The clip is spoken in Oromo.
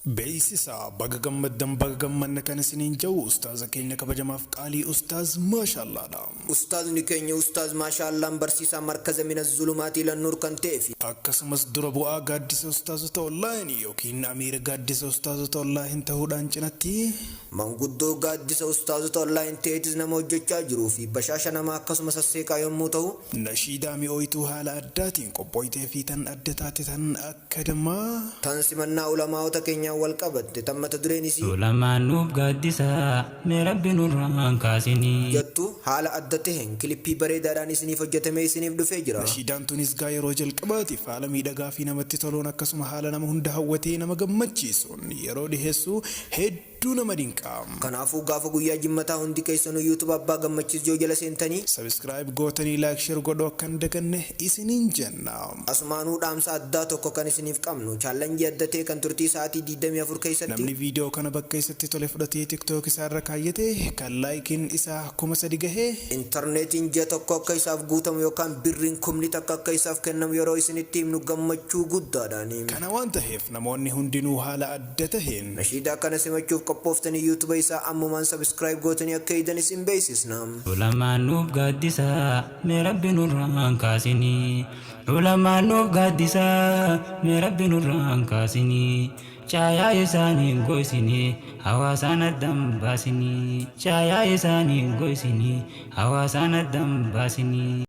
Beeysisa baga gammaddan baga gammanne kan isiniin ja'u ustaaza keenya kabajamaaf qaalii ustaaz maashaallaadha. Ustaazni keenya Ustaaz Maashaallaan barsiisaa markaza Mina Zulumaati Ilan Nuur kan ta'ee fi. Akkasumas dura bu'aa gaaddisa ustaazota online yookiin amiira gaaddisa ustaazota online tahuudhaan cinatti. Manguddoo gaaddisa ustaazota online ta'eetis nama hojjachaa jiruu fi bashaasha namaa akkasuma sasseeqaa yommuu tahu. Nashiidaa mi'ooytuu haala addaatiin qophooytee fi tan adda taate tan akka. Kadammaa. Tan simannaa ulamaa'ota keenyaan wal qabatte, tan mata dureen isii. Ulamaan nuuf gaaddisa mee Rabbi nurraan kaasinii. Jattu haala adda taheen kilippii bareedaadhaan isiniif hojjatamee isiniif dhufee jira. Nashiidaan tunis gaa yeroo jalqabaatiif haala miidhagaa fi namatti toluun akkasuma haala nama hunda hawwatee nama gammachiisuun yeroo dhiheessu hedduu Hedduu nama dinqa. Kanaafuu gaafa guyyaa jimmataa hundi keessanuu YouTube Abbaa Gammachiis Joo jala seentanii. Subscribe gootanii like share godhuu akka hin daganne isiniin jenna. Asumaanuu dhaamsa addaa tokko kan isiniif qabnu challenge adda ta'e kan turtii sa'aatii 24 keessatti. Namni video kana bakka isatti tole fudhatee tiktok isaa irra kaayyate kan like-n isaa 3000 gahe. Interneetiin ji'a tokko akka isaaf guutamu yookaan birriin kumni takka akka isaaf kennamu yeroo isinitti himnu gammachuu guddaadhaani. Kana waan taheef namoonni hundinuu haala adda taheen. Nashiidaa kana simachuuf qophooftanii YouTube isaa ammumaan subscribe gootanii akka eeydan isin beeysisna. Ulamaan nuuf gaaddisa mee Rabbi nurraan kaasinii Ulamaan nuuf gaaddisa mee Rabbi nurraan kaasinii Caayaa isaanii hin goysinii hawaasaan addan baasinii Caayaa isaanii hin goysinii hawaasaan addan baasinii.